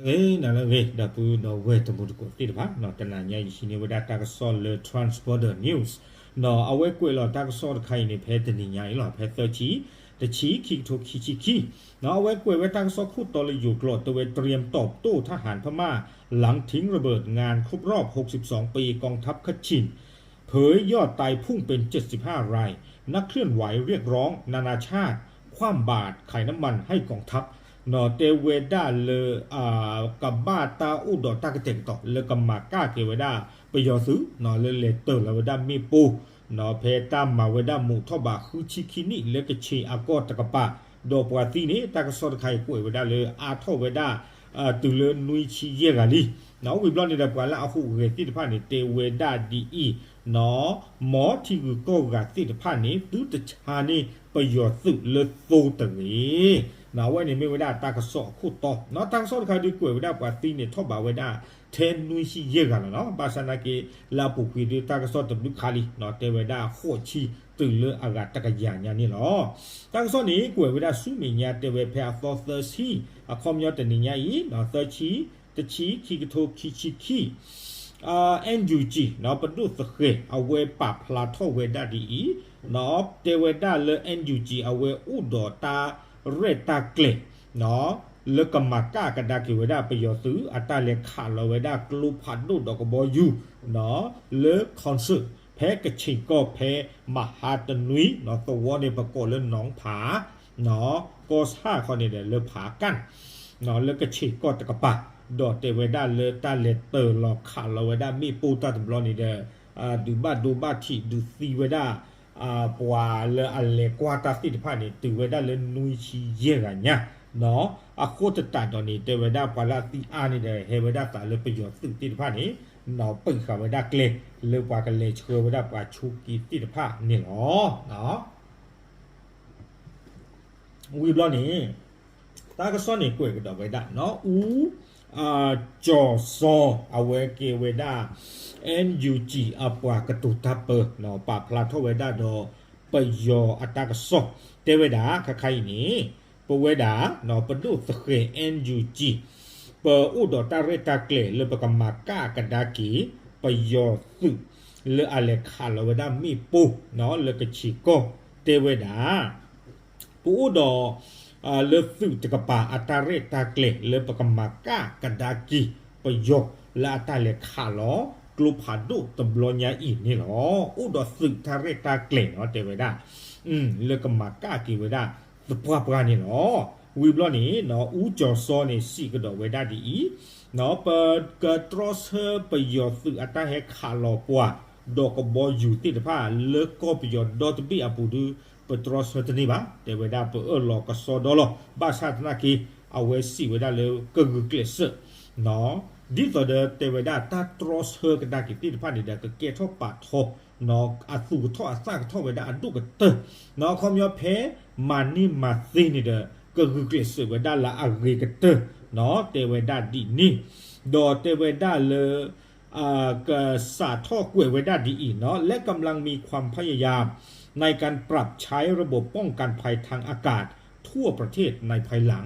ဂ့ၤ နၤလၢအဂ့ၤ ဒီပုၢ်ဒီဝဲၢ်တံၤသကိးသ့ၣ်တဖၣ်, တနၤညါယဟံးန့ၢ်ဝဲဒၣ်တၢ်ကစီၣ်လၢ Transborder News, အဝဲကွဲးလီၤတၢ်ကစီၣ်တခါအံၤန့ၣ် ဖဲတနံၤညါအံၤလီၤ, ဖဲသၢဆံ, တဆံ ခံကထိခံဆံခံ, အဝဲကွဲးဝဲတၢ်ကစီၣ်ခိၣ်တီလၢယိၤကျိာ် တဲဝဲ เตรียมตอบโต้ทหารพม่า หลังทิ้งระเบิดงานครบรอบหกสิบสองปีกองทัพคชิน เผยยอดตายพุ่งเป็นเจ็ดสิบห้าราย นักเคลื่อนไหวเรียกร้องนานาชาติคว่ำบาตรขายน้ำมันให้กองทัพ တဲဝဲဒၣ်လၢ ကဘၣ်တၢ်အိၣ်ဒီးတၢ်ကတဲာ်ကတီၤ လၢကမၤကၣ်က့ၤဝဲဒၣ်ပယီၤသုး လၢလဲၤတၢၤလီၤဝဲဒၣ်မ့ၣ်ပိၢ် ဖဲတၢ်မၤဝဲဒၣ်မိၢ်ထီၣ်ဘးဃုဆံခံနံၣ် လၢကခ့ၣ်အကီၢ်တကပၤ, ဒီးပှၤသံန့ၣ် တၢ်ကစီၣ်တခါအံၤကွဲးဝဲဒၣ်လၢအါထီၣ်ဝဲဒၣ် တုၤလၢနွံဆံယဲၢ်ဂၤလံ. ဝံၤဘျီန့ၣ်ဒီး ပှၤလၢအဟူးဂဲၤသ့ၣ်တဖၣ်န့ၣ် တဲဝဲဒၣ်ဒ်အံၤ, မ်ထံဂုၤကီၢ်ဂၤသ့ၣ်တဖၣ်န့ၣ် သုတဆါန့ၢ်ပယီၤသုးလၢသိတဂ့ၤ. အဝဲန့ၣ်မ့ၢ်ဝဲဒၣ်တၢ်ကစီၣ်အခိၣ်တီ, တၢ်ကစီၣ်တခါဒုးကွဲးဝဲဒၣ်ပှၤသံန့ၣ် ထီၣ်ဘးဝဲဒၣ်ထဲနွံဆံယဲၢ်ဂၤလီၤနီၤ, ဘၣ်ဆၣ်နာ်က့ လၢအပူၤကွံာ်ဒုးတၢ်ကစီၣ်တဘျုးခါလံ, တဲဝဲဒၣ်ဃိးဆံတုၤလၢအဂၤတကယၤညါန့ၣ်လီၤ. တၢ်ကစီၣ်န့ၣ် ကွဲးဝဲဒၣ်ဆူမဲာ်ညါ တဲဝဲဖဲအသီသၢဆံ, အခီပညီတနံၤညါအံၤ သၢဆံ, တဆံ ခံကထိခံဆံခံ NUG ပဒိၣ်သဃဲၤ အဝဲပာ်ဖျါထီၣ်ဝဲဒၣ်ဒ်အံၤ, တဲဝဲဒၣ်လၢ NUG အဝဲအိၣ်ဒီးတၢ်ရဲၣ်တၢ်ကျဲၤ လၢကမၤကၣ်ကဒါက့ၤဝဲဒၣ်ပယီၤသုး အတၢ်လဲၤခးလီၤဝဲဒၣ်ကျိဖးဒိၣ်ဒီးကဘီယူၤ လၢ concert ဖဲကခ့ၣ်ကီၢ်ဖဲမဟါတနွံ သဝီန့ၣ် ပကိးလၢနီၢ်ဖး ကီၢ်ဆၣ်ခီန့ၣ်ဒီး လၢဖးကၣ် လၢကခ့ၣ်ကီၢ်တကပၤ, ဒီးတဲဝဲဒၣ်လၢတၢ်လဲၤတၢၤလီၤခးလီၤဝဲဒၣ်မ့ၣ်ပိၢ်တၢ်တဘျီန့ၣ်ဒီး ဒုးဘၣ်ဒိဘၣ်ထံး ဒုးသံဝဲဒၣ် ပှၤလၢအလဲၤကွၢ်တၢ်သ့ၣ်တဖၣ်န့ၣ် တုၤဝဲဒၣ်လၢနွံဆံယဲၢ်ဂၤညါ, အဃိသတးဒီးန့ၣ် တဲဝဲဒၣ်ပှၤလၢအသံအါန့ၣ်ဒီး ဟဲဝဲဒၣ်သးလၢပယီၤသုးသ့ၣ်တဖၣ်န့ၣ် ပၢဃာ်ဝဲဒၣ်ကျဲ လၢပှၤကလဲၤဆှၢဝဲဒၣ်ပှၤဆိးက့သ့ၣ်တဖၣ်န့ၣ်လီၤ. ဝံၤဘျီန့ၣ် တၢ်ကစီၣ်န့ၣ်ကွဲးကဒီးဝဲဒၣ် အူကၠီၤစီၤ အဝဲကဲဝဲဒၣ် NUG အပှၤကတိၤတၢ်ပၢ ပာ်ဖျါထီၣ်ဝဲဒၣ်ဒီး ပယီၤအတၢ်ကစီၣ် တဲဝဲဒၣ် ခါခါအံၤန့ၣ် ပဝဲဒၣ် ပဒိၣ်သဃဲၤ NUG ပအိၣ်ဒီးတၢ်ရဲၣ်တၢ်ကျဲၤလၢပကမၤကၣ်ကဒါက့ၤ ပယီၤသုး လၢအလဲၤခးလီၤဝဲဒၣ်မ့ၣ်ပိၢ် လၢကခ့ၣ်ကီၢ် တဲဝဲဒၣ် ပအိၣ်ဒီး လၢသုးတကပၤအတၢ်ရဲၣ်တၢ်ကျဲၤ လၢပကမၤကၣ်ကဒါက့ၤ ပယီၤလၢအတၢ်လဲၤခးလီၤ ကျိဖးဒိၣ်တဘျီညါအံၤန့ၣ်လီၤ. အိၣ်ဒီးသုးတၢ်ရဲၣ်တၢ်ကျဲၤနီၤ တဲဝဲဒၣ် လၢကမၤကၣ်က့ၤဝဲဒၣ်သပှၢ်ပှၢ်န့ၣ်လီၤ. ဝံၤဘျီန့ၣ် အူကၠီၤစီၤန့ၣ် စံးကဒီးဝဲဒၣ်ဒ်အံၤ ပကတြီဆၢပယီၤသုးအတၢ်ဟဲခးလီၤပှၤ ဒီးကဘီယူၤသ့ၣ်တဖၣ် လၢကီၢ်ပယီၤဒီတဘ့ၣ်အပူၤဒု ပတြီဆၢတန့ၢ်ဘၣ်. တဲဝဲဒၣ်ပအၢၣ်လီၤကစီဒီလီၤ. ဘၣ်ဆၣ်သနာ်က့ အဝဲစံးဝဲဒၣ်လၢကဂုာ်ကျဲးစၢး ဒ်သိးဒီးတဲဝဲဒၣ်တၢ်တြီဆၢကဒါက့ၤသ့ၣ်တဖၣ်န့ၣ်ဒီး ကကဲထီၣ်ပာ်ထီ အသူၣ်ကထီၣ်အသးကထီၣ်ဝဲဒၣ်အဒိၣ်ကတၢၢ် အခီပညီဖဲမၤန့ၢ်မၤသ့န့ၣ်ဒီး ကဂုာ်ကျဲးစၢးဝဲဒၣ်လၢအဂ့ၤကတၢၢ် တဲဝဲဒၣ်ဒ်န့ၣ် ဒီးတဲဝဲဒၣ်လၢ ကစးထီၣ်ကွဲးဝဲဒၣ်ဒ်အံၤနီၤ และกำลังมีความพยายามในการปรับใช้ระบบป้องกันภัยทางอากาศทั่วประเทศในภายหลัง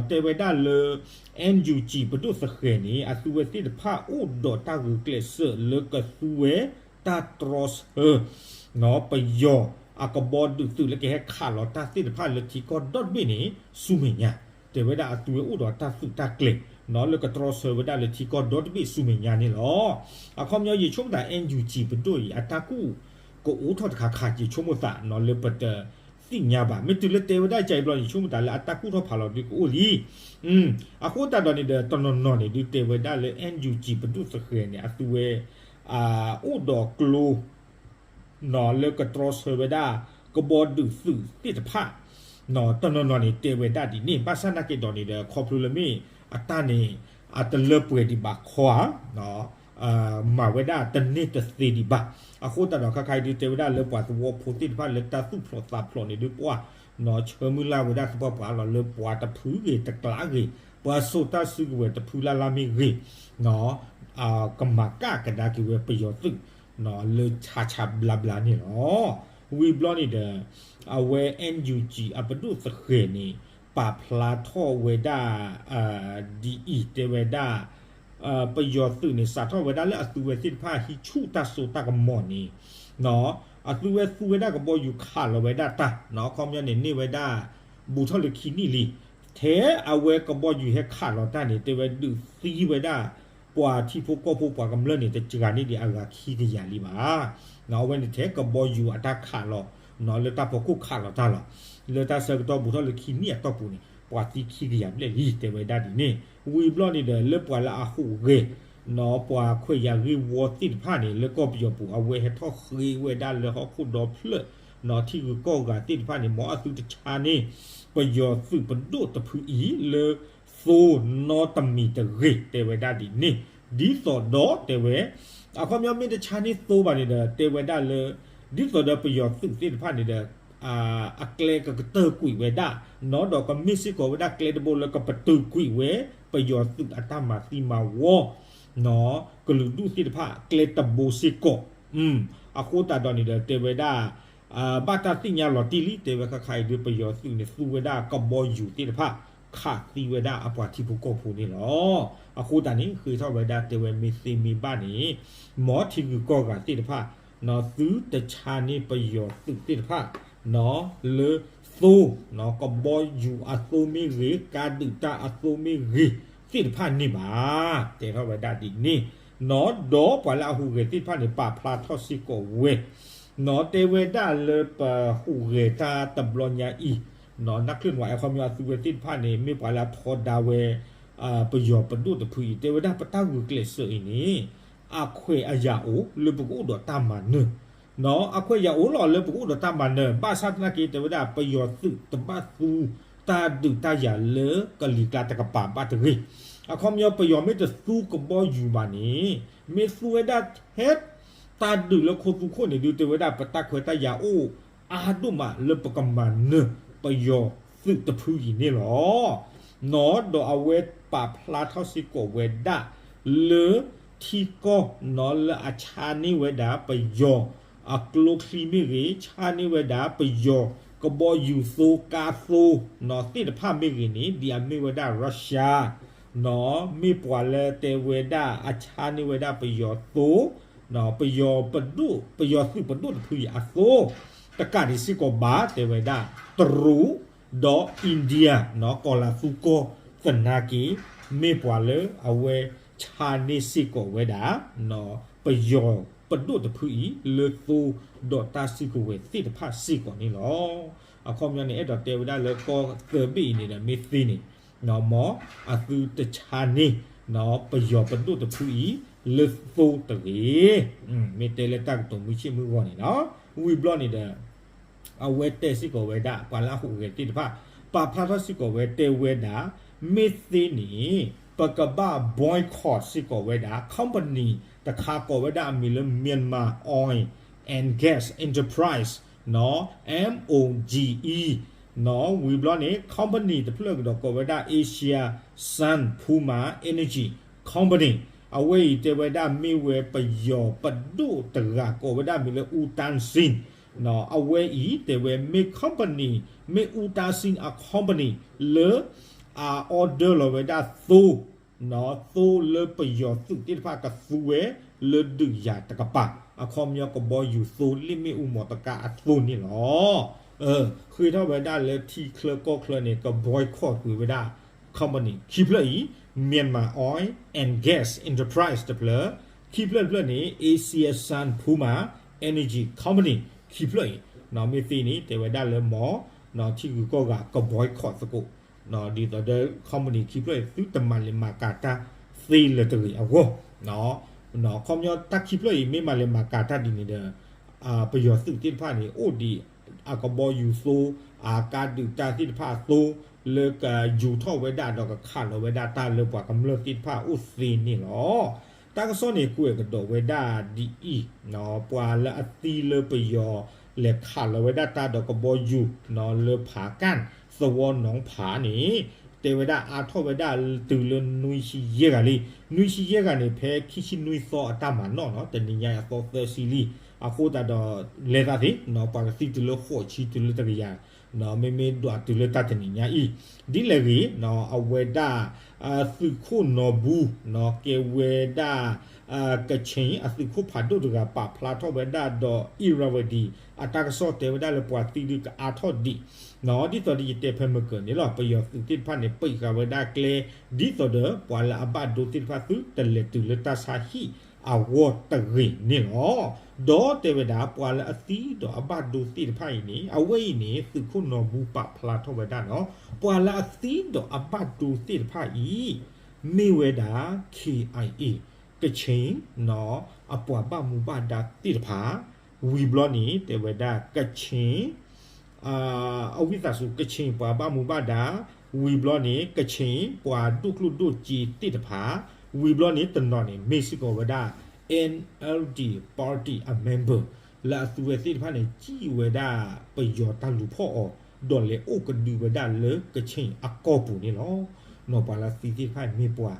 တဲဝဲဒၣ်လၢ NUG ပဒိၣ်သဃဲၤန့ၣ် အသုဝဲသ့ၣ်တဖၣ်အိၣ်ဒီးတၢ်ဂုာ်ကျဲးစၢးလၢကသူဝဲ တၢ်တြီဆၢ ပယီၤအကဘီဒုးသုးလၢကဟဲခးလီၤတၢ်သ့ၣ်တဖၣ်လၢထံကီၢ်ဒီတဘ့ၣ်န့ၣ် ဆူမဲာ်ညါ တဲဝဲဒၣ်အသုဝဲအိၣ်ဒီးတၢ်သုးတၢ်ကျဲၤ လၢကတြီဆၢဝဲဒၣ်လၢထံကီၢ်ဒီတဘ့ၣ်ဆူမဲာ်ညါန့ၣ်လီၤ. အခီပညီယဆိကမိၣ်သး NUG ပဒိၣ်အံၤ အတၢ်ကူၣ်ကအိၣ်ထီၣ်တခါခါ ယဆိကမိၣ်သးလၢပတသ့ၣ်ညါဘၣ်. မ့ၢ်တုၤလၢတဲဝဲဒၣ်ကၢအံၤဘျီန့ၣ် ယဆိကမိၣ်သးလၢအတၢ်ကူၣ်ထီၣ်ဖးလီၤဒုးကအိၣ်လံ အဃိသတးဒီးန့ၣ်ဒီး တနီၤနီၤန့ၣ်ဒုးတဲဝဲဒၣ်လၢ NUG ပဒိၣ်သဃဲၤန့ၣ် အသုဝဲ အိၣ်ဒီးကျိ လၢကတြီဆၢဝဲဒၣ် ကဘီဒုးသုးသ့ၣ်တဖၣ် တနီၤနီၤန့ၣ် တဲဝဲဒၣ်ဒ်န့ၣ် ဘၣ်ဆၣ်နာ်က့ဒီးန့ၣ်ဒီး ခီဖျိလၢမ့ၢ်အတၢ်န့ၣ် အတလၢပှဲၤဒံးဘၣ်ခီဧါ မၤဝဲဒၣ်တန့ၢ်တသ့ဒံးဘၣ်. အဃိသတးဒီး ခါခါအံၤဒုးတဲဝဲဒၣ်လၢပှၤသဝီဖိသ့ၣ်တဖၣ်လၢတၢ်သူၣ်ဖျိးသးဖျိးန့ၣ်ဒုး ပှၤဆၢမုၢ်လၢ်ဝဲဒၣ်သပှၢ်ပှၢ်လီၤ လၢပှၤတဖုဂ့ၤတကျးဂ့ၤ ပှၤစိာ်တၢ်စုကဝဲၤတဖုလၢ်လၢ်မ့ၢ်ဂ့ၤ ကမၤကၣ်ကဒါက့ၤဝဲပယီၤသုး လၢဆါဆါဘျါဘျါန့ၣ်လီၤ. ဝံၤဘျီန့ၣ်ဒီး အဝဲ NUG အပဒိၣ်သဃဲၤန့ၣ် ပာ်ဖျါထီၣ်ဝဲဒၣ် ဒ်အံၤ တဲဝဲဒၣ် ပယီၤသုးန့ၣ် စးထီၣ်ဝဲဒၣ်လၢအသုဝဲသ့ၣ်တဖၣ်ဟံးဆူၣ်တၢ်စိတၢ်ကမီၤန့ၣ် အသုဝဲသူဝဲဒၣ်ကဘီယူၤခးလီၤဝဲဒၣ်တၢ် အခီပညီန့ၣ် န့ၢ်ဝဲဒၣ် ဘူးထီၣ်လၢခံနံၣ်လံ. ထဲအဝဲကဘီယူၤဟဲခးလီၤတၢ်န့ၣ် တဲဝဲဒုးသံဝဲဒၣ် ပှၤထံဖိကီၢ်ဖိပှၤကမျၢၢ်န့ၣ် တစှၤန့ၢ်ဒံးအဂၤခံကယၤလံဘၣ်. အဝဲန့ၣ်ထဲကဘီယူၤအတၢ်ခးလီၤ လၢတၢ်ဖီခိၣ်ခးလီၤတၢ်လီၤ. လၢတၢ်ဆၢကတီၢ်ဘူးထီၣ်လၢခံနံၣ်အတီၢ်ပူၤန့ၣ် ပှၤသံခံကယၤဘျဲၣ်လံ တဲဝဲဒၣ်ဒ်န့ၣ်. ဝံၤဘျီန့ၣ်ဒီး လၢပှၤလၢအဟူးဂဲၤ ပှၤခွဲးယာ်ဂ့ၢ်ဝီသ့ၣ်တဖၣ်န့ၣ် လၢကီၢ်ပယီၤပူၤ အဝဲဟဲထီၣ်ဃ့ဝဲဒၣ်လၢဟီၣ်ခိၣ်ဒီဖျၢၣ် ထံဂုၤကီၢ်ဂၤသ့ၣ်တဖၣ်န့ၣ် မ်အသုတဆါန့ၢ် ပယီၤသုးပဒိၣ်တဖုအံၤလၢသိနီတမံၤတဂ့ၤ တဲဝဲဒၣ်ဒ်န့ၣ်. ဒ်သိးဒီးတဲဝဲ အခီပညီမ့ၢ်တဆါန့ၢ်သိဘၣ်န့ၣ်ဒီး တဲဝဲဒၣ်လၢ ဒ်သိးဒီးပယီၤသုးသ့ၣ်တဖၣ်န့ၣ်ဒီး အကျဲကကတၢၢ်ကွံာ်ဝဲဒၣ် ဒီးကမ့ၢ်စ့ၢ်ကီးဝဲဒၣ်ကျဲတဘိလၢကပတုာ်ကွံာ်ဝဲ ပယီၤသုးအတၢ်မၤသံမၤဝီ ကလုာ်ဒူၣ်သ့ၣ်တဖၣ်ကျဲတဘိစ့ၢ်ကီး. အဃိသတးဒီးန့ၣ်ဒီး တဲဝဲဒၣ် ဘၣ်တၢ်သ့ၣ်ညါလီၤတံၢ်လံ တဲဝဲခါခါအံၤဒီး ပယီၤသုးန့ၣ် သူဝဲဒၣ်ကဘီယူၤသ့ၣ်တဖၣ် ခးသံဝဲဒၣ်အပှၤထံဖိကီၢ်ဖိန့ၣ်လီၤ. အဃိသတးန့ၣ် ဃ့ထီၣ်ဝဲဒၣ်တဲဝဲမ့ၢ်သ့မ့ၢ်ဘၣ်န့ၣ် မ်ထံဂုၤကီၢ်ဂၤသ့ၣ်တဖၣ် သုတဆါန့ၢ်ပယီၤသုးသ့ၣ်တဖၣ် လၢသိ ကဘီယူၤအသိမ့ၢ်ဂ့ၤ ကါဒုးတၢ်အသိမ့ၢ်ဂ့ၤ သ့ၣ်တဖၣ်န့ၣ်ဘၣ် တဲထီၣ်ဝဲဒၣ်ဒ်န့ၣ်. ဒီးပှၤလၢအဟူးဂဲၤသ့ၣ်တဖၣ်န့ၣ် ပာ်ဖျါထီၣ်စ့ၢ်ကီးဝဲ တဲဝဲဒၣ်လၢပဟူးဂဲၤတၢ်တဘျီညါအံၤ နၢ်ချ့နဝဲ အခီပညီအသုဝဲသ့ၣ်တဖၣ်န့ၣ် မ့ၢ်ပှၤလၢအထီဒါဝဲ ပယီၤပဒိၣ်တဖုအံၤ တဲဝဲဒၣ်ပတၢ်ဂုာ်ကျဲးစၢးအံၤန့ၣ် အခွဲးအယာ်အိၣ်လၢပကအိၣ်ဒီးတၢ်မၤနၢၤ အခွဲးယာ်အိၣ်လီၤလၢပကအိၣ်ဒီးတၢ်မၤနၢၤ ဘၣ်ဆၣ်သနာ်က့ တဲဝဲဒၣ် ပယီၤသုးတဘၣ်သူ တၢ်ဒုးတၢ်ယၤလၢကလံၤကျါတကပၤဘၣ်တဂ့ၤ. အခီပညီ ပယီၤမ့ၢ်တသူကဘီယူၤဘၣ်န့ၣ် မ့ၢ်သူဝဲဒၣ်ထဲ တၢ်ဒုးလၢခိသူခိၣ်န့ၣ် ဒုးတဲဝဲဒၣ် ပတၢ်ခွဲးတၢ်ယာ်အိၣ်အါဒိၣ်မးလၢပကမၤနၢၤ ပယီၤသုးတဖုအံၤန့ၣ်လီၤ. ဒီးအဝဲပာ်ဖျါထီၣ်စ့ၢ်ကီးဝဲဒၣ် လၢထံကီၢ် လၢအဆါန့ၢ်ဝဲဒၣ်ပယီၤ အကျိချံမ့ၢ်ဂ့ၤ ဆါန့ၢ်ဝဲဒၣ်ပယီၤ ကဘီယူၤသိကါသိ သ့ၣ်တဖၣ်မ့ၢ်ဂ့ၤန့ၣ် ဒ်အမ့ၢ်ဝဲဒၣ် Russia မ့ၢ်ပှၤလၢတဲဝဲဒၣ်အဆါန့ၢ်ဝဲဒၣ်ပယီၤသိ ပယီၤပဒိၣ် ပယီၤသုးပဒိၣ်တဖုအံၤအသိ တကးဒံးစ့ၢ်ကီးဘၣ် တဲဝဲဒၣ် တရူး ဒီး India ကီၤလၤသူကီၢ်သနာ်က့ မ့ၢ်ပှၤလၢအဝဲဆါန့ၢ်စ့ၢ်ကီးဝဲဒၣ် ပယီၤပဒိၣ်တဖုအံၤ လၢသိဒီးတၢ်စုကဝဲၤသ့ၣ်တဖၣ်စ့ၢ်ကီးန့ၣ်လီၤ. အခီပညီန့ၣ် အဲၣ်ဒိးတဲဝဲဒၣ်လၢကီၢ်သၢဘ့ၣ်အံၤန့ၣ်ဒီး မ့ၢ်သ့န့ၣ် မ်အသုတဆါန့ၢ် ပယီၤပဒိၣ်တဖုအံၤ လၢသိတဂ့ၤ. မ့ၢ်တဲလၢတၢ်ကတိၤမုၢ်ဆ့ၣ်မုၢ်ဂီၤန့ၣ်လီၤ. ဝံၤဘျီန့ၣ်ဒီး အဝဲတဲစ့ၢ်ကီးဝဲဒၣ် ပှၤလၢအဟူးဂဲၤသ့ၣ်တဖၣ် ပာ်ဖျါထီၣ်စ့ၢ်ကီးဝဲတဲဝဲဒၣ် မ့ၢ်သ့န့ၣ် ပကဘၣ် boycott စ့ၢ်ကီးဝဲဒၣ် company တခါကိးဝဲဒၣ်အမံၤလၢ Myanmar Oil and Gas Enterprise မၢ် MOGE ဝံၤဘျီန့ၣ် company တဖျၢၣ်ကဒီးကိးဝဲဒၣ် Asia Sun Puma Energy Company အဝဲအံၤတဲဝဲဒၣ်မ့ၢ်ဝဲပယီၤပဒိၣ်တဂၤ ကိးဝဲဒၣ်မံၤလၢ U Thant Shin အဝဲအံၤတဲဝဲမ့ၢ် company မ့ၢ် U Thant Shin အ company လၢ အ order လီၤဝဲဒၣ်သိ သိလၢပယီၤသုးသ့ၣ်တဖၣ်ကသူဝဲ လၢဒုးယၤတကပၤ အခီပညီကဘီယူၤသိလ့ၣ်မ့ၣ်အူမီၤတကါအသိန့ၣ်လီၤ. ဃ့ထီၣ်ဝဲဒၣ်လၢထံချၢကီၢ်ချၢန့ၣ် က boycott ကွံာ်ဝဲဒၣ် company ခံဖျၢၣ်အံၤ Myanmar Oil and Gas Enterprise တဖျၢၣ်, ခံဖျၢၣ်တဖျၢၣ်န့ၣ် Asia Sun Puma Energy Company ခံဖျၢၣ်အံၤ မ့ၢ်သ့န့ၣ် တဲဝဲဒၣ်လၢမၢ် ထံဂုၤကီၢ်ဂၤက boycott သကိး ဒ်သိးဒီး company ခံဖျၢၣ်အံၤ သုတမၤလဲၤမၤကၤတၢ်သ့လၢၤတဂ့ၤအဂီၢ်, အခီပညီတၢ်ခံဖျၢၣ်အံၤ မ့ၢ်မၤလဲၤမၤကၤတၢ်ဒ်န့ၣ်ဒီး ပယီၤသုးသ့ၣ်တဖၣ်န့ၣ် အိၣ်ဒံးအကဘီယူၤသိ အကါဒုးတၢ်သ့ၣ်တဖၣ်အသိ လၢကယူၤထီၣ်ဝဲဒၣ်ဒီးကခးလီၤဝဲဒၣ်တၢ်လၢပှၤကမျၢၢ်သ့ၣ်တဖၣ်အအိၣ်သ့န့ၣ်လီၤ. တၢ်ကစီၣ်န့ၣ် ကွဲးကဒီးဝဲဒၣ်ဒ်အံၤ, ပှၤလၢအသံလၢပယီၤလဲၤခးလီၤဝဲဒၣ်တၢ်ဒီးကဘီယူၤ လၢဖးကၣ် သဝီနီၤဖးန့ၣ် တဲဝဲဒၣ်အါထီၣ်ဝဲဒၣ်တုၤလၢနွံဆံယဲၢ်ဂၤလံ. နွံဆံယဲၢ်ဂၤန့ၣ် ဖဲခံဆံနွံသီအတၢ်မၤနီၣ်နီၤ တနံၤညါအသီသၢဆံလံ. အဃိသတးဒီး လဲၤသးသ့ ပှၤကသံတုၤလၢဃိးဆံတုၤလၢတကယၤ မ့မ့ၢ်ဒွးတုၤလၢတၢ်တနံၤညါအံၤ ဒ်လဲၣ်ဂ့ၤ အဝဲဒၣ် သုးခိၣ်နီၢ်ဘူ ကဲဝဲဒၣ် ကခ့ၣ်အသုးခိၣ်ဖးဒိၣ်တဂၤ ပာ်ဖျါထီၣ်ဝဲဒၣ်ဒီး Irrawaddy အတၢ်ကစီၣ်တဲဝဲဒၣ်လၢပှၤသံဒုးကအါထီၣ်ဒံး ဒ်သိးဒီးယတဲဖဲမုၢ်ကၢၤန့ၣ်လီၤ ပယီၤသုးသ့ၣ်တဖၣ်န့ၣ် ပံးဃာ်ဝဲဒၣ်ကျဲ ဒ်သိးဒီးပှၤလၢအဘၣ်ဒိသ့ၣ်တဖၣ်သုတလဲၤတုၤလၢတၢ်ဆါဟံၣ်အဂီၢ်တဂ့ၤန့ၣ်လီၤ. ဒီးတဲဝဲဒၣ် ပှၤလၢအသံဒီးအဘၣ်ဒိသ့ၣ်တဖၣ်အံၤန့ၣ် အဝဲအံၤန့ၣ် သုးခိၣ်နီၢ်ဘူပာ်ဖျါထီၣ်ဝဲဒၣ်နီၤ ပှၤလၢအသံဒီးအဘၣ်ဒိသ့ၣ်တဖၣ်အံၤ မ့ၢ်ဝဲဒၣ် K I A ကခ့ၣ် အပှၤဘၣ်မူဘၣ်ဒါသ့ၣ်တဖၣ် ဝံၤဘျီန့ၣ် တဲဝဲဒၣ်ကခ့ၣ် အဝံသးစူၤ ကခ့ၣ်ပှၤဘၣ်မူဘၣ်ဒါ ဝံၤဘျီန့ၣ် ကခ့ၣ်ပှၤဒိၣ်ကျိၣ်ဒိၣ်စ့သ့ၣ်တဖၣ် ဝံၤဘျီန့ၣ် တနီၤန့ၣ် မ့ၢ်စ့ၢ်ကီးဝဲဒၣ် N L D party အ member လၢအသုဝဲသ့ၣ်တဖၣ်န့ၣ် စံၣ်ဝဲဒၣ်ပယီၤတၢ်လူၤဖီၣ်အီၤ ဒီးလဲၤအိၣ်ကဒုဝဲဒၣ်လၢကခ့ၣ်အကီၢ်ပူၤန့ၣ်လီၤ. နီၢ်ပှၤလၢအသံသ့ၣ်တဖၣ်န့ၣ် မ့ၢ်ပှၤ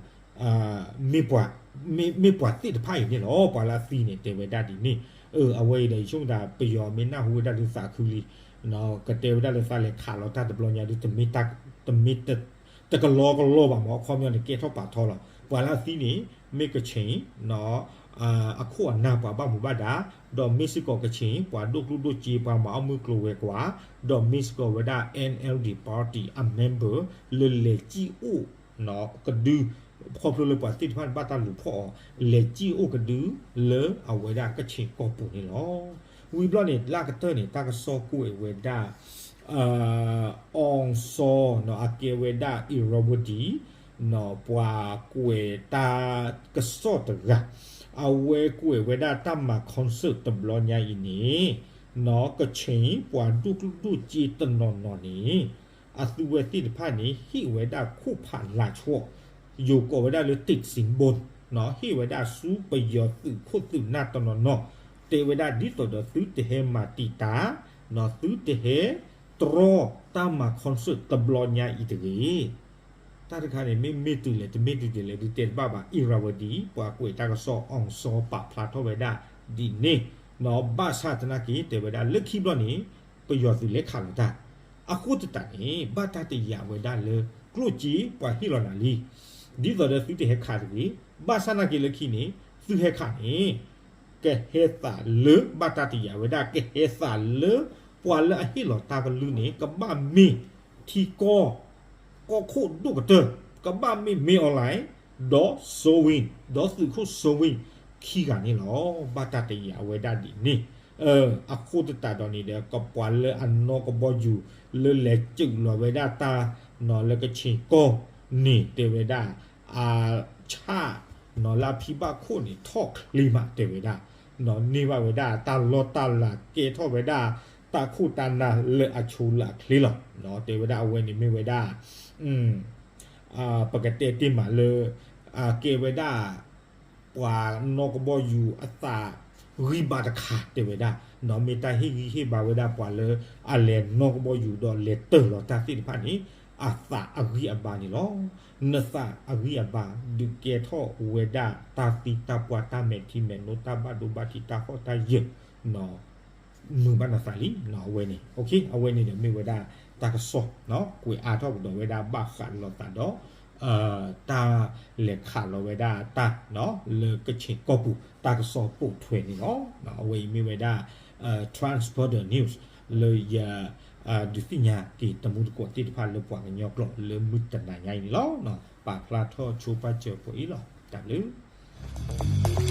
မ့ၢ်ပှၤ မ့ၢ်ပှၤသ့ၣ်တဖၣ်အံၤန့ၣ်လီၤ. ပှၤလၢအသံန့ၣ် တဲဝဲဒၣ်ဒ်န့ၣ် အဝဲအံၤဒီး ယဆိကမိၣ်တၢ် ပယီၤမ့ၢ်နၢ်ဟူဝဲဒၣ်ဒုးသးခုလံ ကတဲဝဲဒၣ်လၢသးလဲၤခးလီၤတၢ်တဘျီညါဒုး တမ့ၢ် တကလီကလီဘၣ်မး အခီပညီန့ၣ် ကဲထီၣ်ပာ်ထီလီၤ. ပှၤလၢအသံန့ၣ် မ့ၢ်ကခ့ၣ် အခိၣ်အနၢ်ပှၤဘၣ်မူဘၣ်ဒါ ဒီးမ့ၢ်စ့ၢ်ကီးကခ့ၣ် ပှၤဒိၣ်ကျိၣ်ဒိၣ်စ့ ပှၤမၤအီၣ်မုၢ်ကျိၤဝဲၤကွာ် ဒီးမ့ၢ်စ့ၢ်ကီးဝဲဒၣ် N L D party အ member လၢလဲၤစံၣ်အိၣ် ကဒု ခီဖျိလၢပှၤသ့ၣ်တဖၣ်န့ၣ် ဘၣ်တၢ်လူၤဖီၣ်အီၤ လဲၤစံၣ်အိၣ်ကဒု လၢအဝဲဒၣ်ကခ့ၣ်ကီၢ်ပူၤန့ၣ်လီၤ. ဝံၤဘျီန့ၣ် လၢအကတၢၢ်န့ၣ် တၢ်ကစီၣ်ကွဲးဝဲဒၣ် အီၣ်စီ အကဲဝဲဒၣ် Irrawaddy ပှၤကွဲးတၢ်ကစီၣ်တဂၤ အဝဲကွဲးဝဲဒၣ်တၢ်မၤ concert တဘျီညါအံၤန့ၣ် ကခ့ၣ်ပှၤဒိၣ်ကျိၣ်ဒိၣ်စ့တနီၤနီၤန့ၣ် အသုဝဲသ့ၣ်တဖၣ်န့ၣ် ဟ့ၣ်ဝဲဒၣ်ခိၣ်ဖးလၤဆီ ယိၤကိးဝဲဒၣ်လၢ တိတ်းစ့ဘိၣ် ဟ့ၣ်ဝဲဒၣ်ဆူပယီၤသုးခိၣ်သုးနၢ်တနီၤနီၤ တဲဝဲဒၣ်ဒ်သိးဒီးသုတဟဲမၤတံာ်တာ် သုတဟဲတြီတၢ်မၤ concert တဘျီညါအံၤတဂ့ၤ. တၢ်တခါန့ၣ် မ့ၢ်မ့ၢ်တုၤလဲၣ် တမ့ၢ်တုၤဒ်လဲၣ်ဒုးတဲတဘၣ်ဘၣ် Irrawaddy ပှၤကွဲးတၢ်ကစီၣ် အီၣ်စီ ပာ်ဖျါထီၣ်ဝဲဒၣ်ဒ်န့ၣ် ဘၣ်ဆၣ်သနာ်က့ တဲဝဲဒၣ်လၢခံဘျီန့ၣ် ပယီၤသုးလဲၤခးလီၤတၢ် အဃိသတးန့ၣ် ဘၣ်တၢ်တယာ်ဝဲဒၣ်လၢ ကျိၣ်စ့ပှၤဟ့ၣ်လီၤနၤလံ ဒ်သိးဒီးသုတဟဲခးတဂ့ၤ ဘၣ်ဆၣ်သနာ်က့လၢခံန့ၣ် သုဟဲခးန့ၣ် ကဟဲသးလၢ ဘၣ်တၢ်တယာ်ဝဲဒၣ် ကဟဲသးလၢ ပှၤလၢအဟ့ၣ်လီၤတၢ်ကလုၢ်န့ၣ် ကဘၣ်မ့ၢ်ထံကီၢ် ကီၢ်ခိၣ်ဒိၣ်ကတၢၢ် ကဘၣ်မ့ၢ် မင်းအောင်လှိုင် ဒီး စိုးဝင်း ဒီးသုးခိၣ် စိုးဝင်း ခံဂၤန့ၣ်လီၤ. ဘၣ်တၢ်တယာ်ဝဲဒၣ်ဒ်န့ၣ် အဃိသတးဒီးန့ၣ်ဒီး ကပှၤလၢအနီၢ်ကဘီယူၤ လၢလဲၤစုးလီၤဝဲဒၣ်တၢ် လၢကခ့ၣ်ကီၢ်န့ၣ် တဲဝဲဒၣ် အဆၣ် လၢအဖံဘၣ်ခိၣ်န့ၣ် ထီၣ်ချ့မး တဲဝဲဒၣ် န့ၢ်ဘၣ်ဝဲဒၣ်တၢ်လီၢ်တၢ်လၤ ကဲထီၣ်ဝဲဒၣ် တၢ်ခိၣ်တၢ်နၢ်လၢအဆိလၢအချ့လီၤ. တဲဝဲဒၣ်အဝဲန့ၣ်မ့ၢ်ဝဲဒၣ် ပကတဲတ့ၢ်မးလၢ ကဲဝဲဒၣ် ပှၤနီၢ်ကဘီယူၤအသးဂံၢ်ဘါတခါ တဲဝဲဒၣ် မ့ၢ်တၢ်ဟ့ၣ်ဂံၢ်ဟ့ၣ်ဘါဝဲဒၣ်ပှၤလၢ အလဲၤနီၢ်ကဘီယူၤဒီးလဲၤတၢၢ်လီၤတၢ်သ့ၣ်တဖၣ်န့ၣ် အသးအဂံၢ်အဘါန့ၣ်လီၤ. နသးအဂံၢ်အဘါ ဒုးကဲထီၣ်ဝဲဒၣ်တၢ်သံတၢ်ပှၢ် တၢ်မဲာ်ထံမဲာ်နိ တၢ်ဘၣ်ဒိဘၣ်ထံး တၢ်ဟီၣ်တၢ်ယၢၤ မုာ်ဘၣ်နသးလံ အဝဲန့ၣ် အဝဲန့ၣ်ဒီးမ့ၢ်ဝဲဒၣ် တၢ်ကစီၣ် ကွဲးအါထီၣ်ကဒီးဝဲဒၣ်ဘၣ်ဃးလိာ်သးဒီး တၢ်လဲၤခးလီၤဝဲဒၣ်တၢ် လၢကခ့ၣ်ကီၢ်ပူၤ တၢ်ကစီၣ်ပိာ်ထွဲန့ၣ်လီၤ. အဝဲအံၤမ့ၢ်ဝဲဒၣ် Trans Border News လၢယ ဒုးသ့ၣ်ညါက့ၤတမူတကိးသ့ၣ်တဖၣ်လၢပှၤကညီကျိာ်လၢမုၢ်တနၤညါအံၤန့ၣ်လီၤ. ပာ်ဖျါထီၣ်ဆိပာ်စၢၤပှဲၤအံၤလီၤ. တၢ်ဘျုး